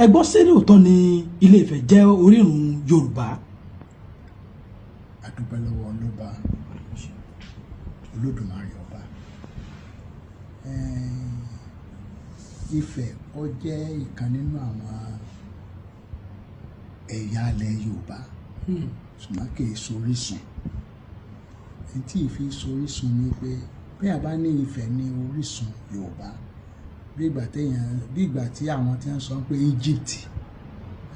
Ẹ gbọ́, ṣé lóòótọ́ ni Ilé Ifẹ̀ jẹ́ orírun Yorùbá? A dúpẹ́ lọ́wọ́ ọlọ́ba Olódùmarè ọba. Ifẹ̀, ó jẹ́ ìkan nínú àwọn ẹ̀yà ilẹ̀ Yorùbá, ṣùgbọ́n kì í sorísun. Èyí tí ìfi sorísun ni pé bí a bá ní Ifẹ̀ ní orísun Yorùbá, bí ìgbà téèyàn, bí ìgbà tí àwọn tí wọ́n sọ pé Egypt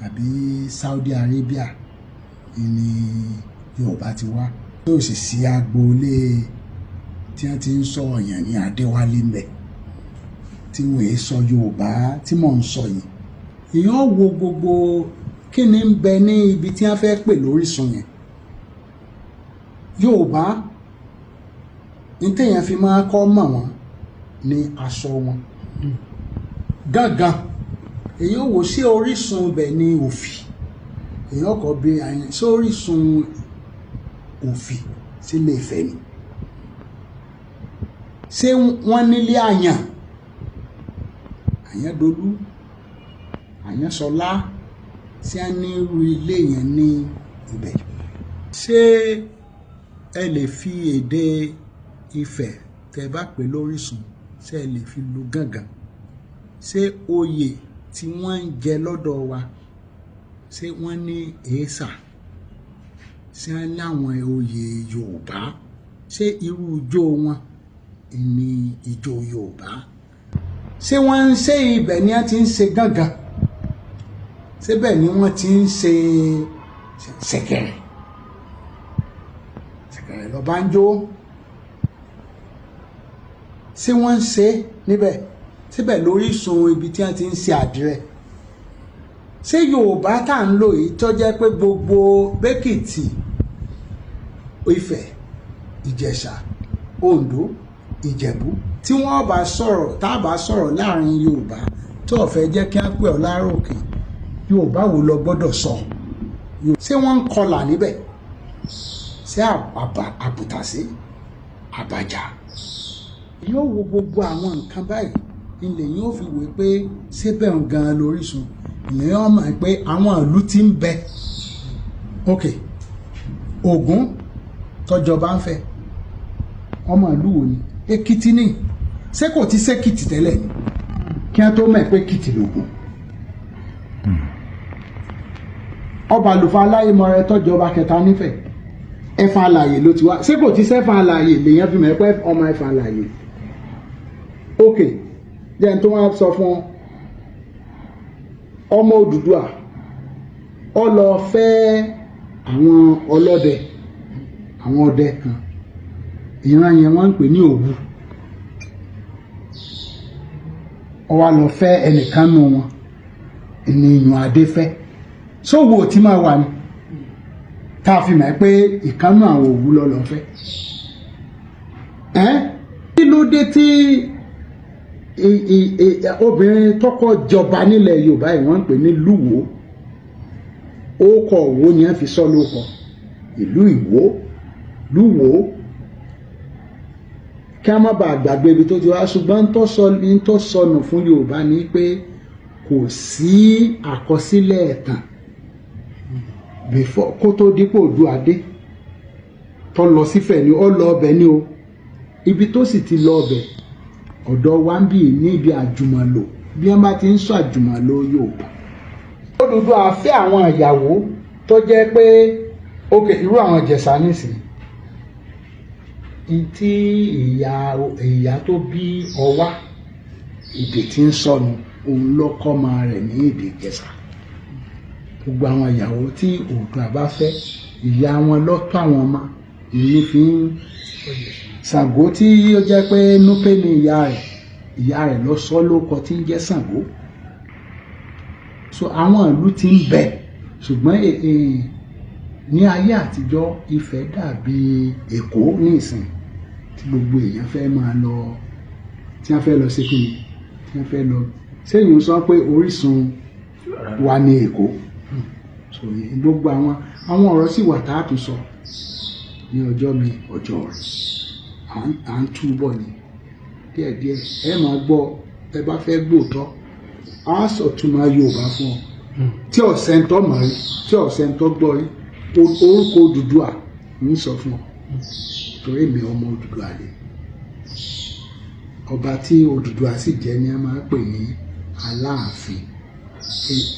àbí Saudi Arabia ni Yorùbá ti wá, tó sì sí agboolé tí wọ́n ti ń sọ ọ̀yàn ní Adéwálé ń bẹ̀ tí wọ́n èé sọ Yorùbá tí mò ń sọ yìí. Èèyàn wo gbogbo kí ni ń bẹ ní ibi tí wọ́n fẹ́ pè lórísun yẹn. Yorùbá ní téèyàn fi máa kọ́ mọ̀ wọ́n ní aṣọ wọn gángan. Èèyàn wò sí orísun ibẹ̀ ní òfì. Èèyàn kọ́ bí sí orísun òfì sílé Ifẹ̀ ni. Ṣé wọ́n nílé àyàn, Àyàndolú, Àyànsọlá? Ṣé wọ́n ní irú ilé yẹn ní ibẹ̀? Ṣé ẹ lè fi èdè Ifẹ̀ tẹ́ bá pè lórísun, ṣé ẹ lè fi lu gángan? Ṣé oyè tí wọ́n ń jẹ lọ́dọ̀ wa, ṣé wọ́n ní èésà? Ṣé wọ́n láwọn oyè Yorùbá? Ṣé irú ijó wọn ní ijó Yorùbá? Ṣé wọ́n ń ṣe ibẹ̀ ni wọ́n ti ń ṣe gángan? Síbẹ̀ ni wọ́n ti ń ṣe ṣẹ̀kẹ̀rẹ̀? Ṣẹ̀kẹ̀rẹ̀ lọ́ba ń jó. Ṣé wọ́n ń ṣe níbẹ̀? Síbẹ̀ lórísun ibi tí wọ́n ti ń ṣe àdìrẹ? Ṣé Yorùbá tá à ń lò yìí, tó jẹ́ pé gbogbo bẹ́kìtì, Ifẹ̀, Ìjẹ̀ṣà, Oǹdó, Ìjẹ̀bú, tí wọ́n bá sọ̀rọ̀, tá a bá sọ̀rọ̀ láàrin Yorùbá, tó ò fẹ́ jẹ́ kí wọ́n pè ọ́ láròkè, Yorùbá wo lọ gbọ́dọ̀ sọ? Ṣé wọ́n ń kọlà níbẹ̀? Ṣé àbùtàṣé, àbàjá? Yóò wo gbogbo àwọn nǹkan báyìí ilẹ̀ yóò fi wò pé ṣé bẹ́ẹ̀ gan-an lórísun ilẹ̀ yóò mọ̀ pé àwọn ìlú tí ń bẹ. Ok, Ògún tọjọba ń fẹ́, ọmọ ìlú wo ni? Èkìtì ni. Ṣé kò ti ṣèkìtì tẹ́lẹ̀ ni kí wọ́n tó mọ̀ pé Èkìtì lògùn? Ọba àlùfáà aláyémọrẹ tọjọba kẹta nífẹ̀ẹ́, Ẹ̀fọn Alàyè ló ti wá. Ṣé kò ti sẹ́fọn Alàyè lèèyàn fi mọ̀ pé ọmọ Ẹ̀fọn Alàyè? Ok, jẹ́ n tó wá sọ fún ọ. Ọmọ Odùduwà, ó lọ fẹ́ àwọn ọlọ́dẹ, àwọn ọdẹ kan. Ìran yẹn wọ́n ń pè ní Òwu. Ó wá lọ fẹ́ ẹnìkan nù wọn, ènìyàn adé fẹ́ sówò tí máa wà ní tá a fi mọ̀ pé ìkànnù àwọn Òwu lọ lọ fẹ́ ẹ́. Kí ló dé tí obìnrin tọkọ jọba nílẹ̀ Yorùbá yìí, wọ́n ń pè ní Lúwo? Ókọ Òwò ni wọ́n fi sọ lóko ìlú Ìwó, Lúwo, kí a má bàa gbàgbé ibi tó ti wá. Ṣùgbọ́n ń tó sọnù fún Yorùbá ni pé kò sí àkọsílẹ̀ ẹ̀tàn before kó tó dípò Oòduà dé tó lọ sífẹ̀ ni. Ó lọ ọbẹ̀ ni o. Ibi tó sì ti lọ ọbẹ̀, ọ̀dọ̀ wa ń bì ní ibi àjùmọ̀lò, bí wọ́n bá ti ń sọ àjùmọ̀lò Yorùbá. Odùduwà fẹ́ àwọn ìyàwó tó jẹ́ pé, ok, irú àwọn Ìjẹ̀ṣà nísìnyí, tí ìyá ìyá tó bí Ọwá, èdè tí ń sọnù, òun ló kọ́ ọmọ rẹ̀ ní èdè Ìjẹ̀ṣà. Gbogbo àwọn ìyàwó tí Oòduà bá fẹ́, ìyá wọn lọ́tọ̀ àwọn ọmọ ìní fi ń. Ṣàngó tí ó jẹ́ pé Núpé ni ìyá rẹ̀, ìyá rẹ̀ ló sọ lóko tí ń jẹ́ Ṣàngó. So àwọn ìlú tí ń bẹ, ṣùgbọ́n ní ayé àtijọ́, Ifẹ̀ dàbí Èkó ní ìsìn tí gbogbo èèyàn fẹ́ máa lọ, tí wọ́n fẹ́ lọ sí kíni, tí wọ́n fẹ́ lọ sẹ́yìn sọ pé orísun wa ní Èkó. So gbogbo àwọn ọ̀rọ̀ sì wà tá a tún sọ ní ọjọ́ mi, ọjọ́ rẹ̀ à ń túbọ̀ ni díẹ̀díẹ̀. Ẹ máa gbọ́ ẹ bá fẹ́ gbóòótọ́. Á sọ túmọ̀ Yorùbá fún ọ tí ọ̀sẹ̀ ń tọ́ mọ̀ rí, tí ọ̀sẹ̀ ń tọ́ gbọ́ rí. Orúkọ Odùduwà ń sọ fún ọ, torí mi ọmọ Odùduwà ni. Ọba tí Odùduwà sì jẹ́ ni a máa ń pè ní Aláàfin.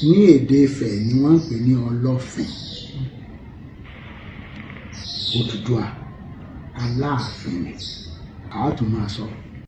Ní èdè Ifẹ̀ ni wọ́n ń pè ní Ọlọ́fin. Odùduwà Aláàfin ni a tún máa sọ.